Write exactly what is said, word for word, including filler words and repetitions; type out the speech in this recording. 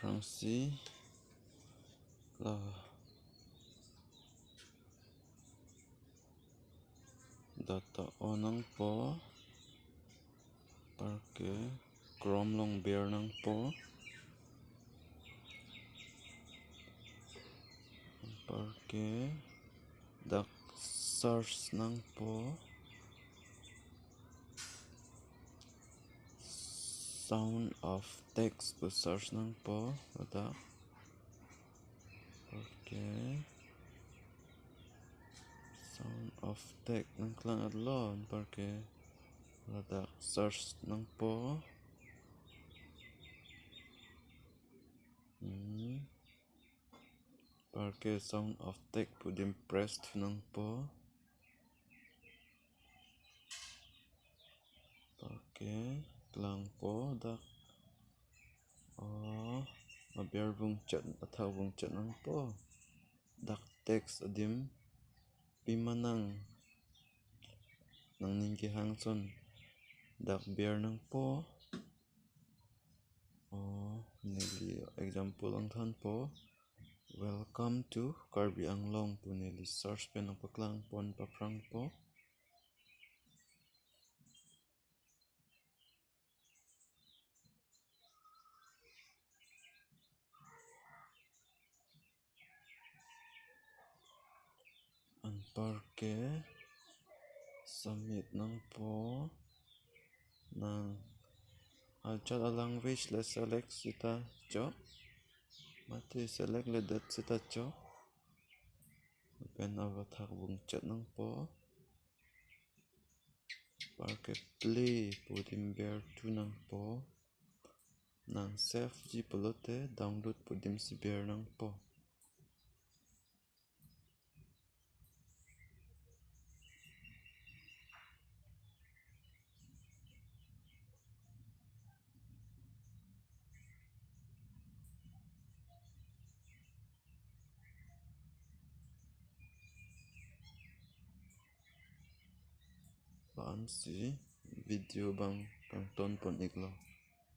Aphrangsi la data on nangpo, anparke Chrome along ber nangpo, anparke dak search nangpo, sound of text pu search nangpo ladak. Okay. Sound of text nangklang-etlo, anparke ladak search nangpo. Hmm. Anparke sound of text pu adim press thu nangpo. Okay, klangpo dak. Oh, aber vungchet, athak vungchet nangpo. Dak text adim pima nang, nangning kehang ason dak ber nangpo. Oh, neli example nangthanpo. Welcome to Karbi Anglong pu neli search pen nangpaklangpon paphrangpo. Anparke submit nangpo. Nang ajat a-language le select sita chok, mate select-ledet sita chok. Pen athak vungchet nangpo. Anparke play pu adim ber thu nangpo. Nang save ji pulote download pu adim si ber nangpo. Lapu-ansi video abang kangtonpon-iklo.